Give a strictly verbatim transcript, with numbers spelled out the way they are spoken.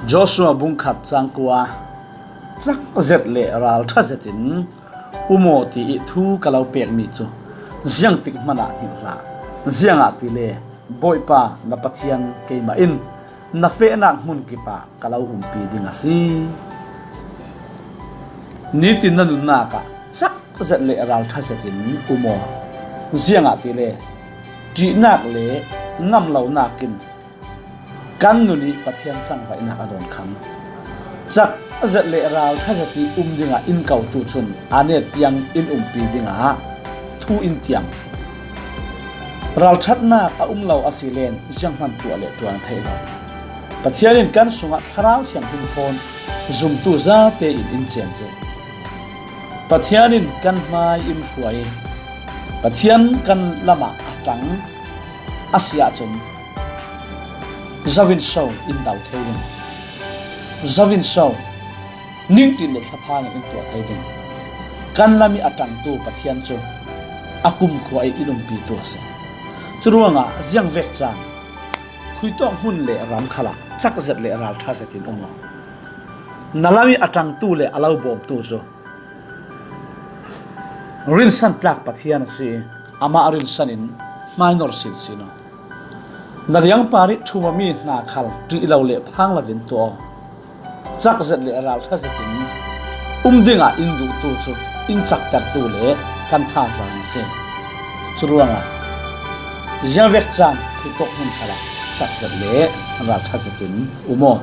Joshua bung khat cang kua, cak zet le ralṭha zetin um aw ti ih thu ka lo pekmi cu ziangtik hmanah hngilh hlah. Ziangahtile Bawipa na Pathian keimah in na fehnak hmun kipah ka lo umpi ding a si. Nitin na nunnak ah cak zet le ralṭha zetin um aw. Ziangahtile ṭihnak le ngamlonak in kan nun ih Pathian cangvaihnak a dawn khan cak zet le ralṭha zet ih um dingah in kotu cun aa net tiang in umpi dingah thu in tiam. Ralṭhatnak a um lo a si len zianghman tuah le ṭuan a theih lo. Pathian in kan sungah Thlarau Thianghlim thawn zumtu zate in in cemcem. Pathian in kan hmai in hruai. Pathian kan lamah a ṭang a si ahcun zo in so in do thei ding? Zo in so ningṭin le thlaphang in in tuah thei ding? Kan lam ih a ṭangtu Pathian cu a kumkhua ih in umpitu a si. Curuangah ziangvek caan khuitawk hmun le ram khalah cak zet le ralṭha zetin um aw. Na lam ih a ṭangtu le a lo bawmtu cu rinsan tlak Pathian a si ih amah rinsan in hmainor sinsin aw. Na liangpar ih ṭhumami hna khal ṭih lo le phang lo in tuah aw. Cak zet le ralṭha zetin um dingah in duhtu cu in caktertu le kan thazaang a si. Curuangah ziangvek caan khuitawk hmun khalah cak zet le ralṭha zetin um aw.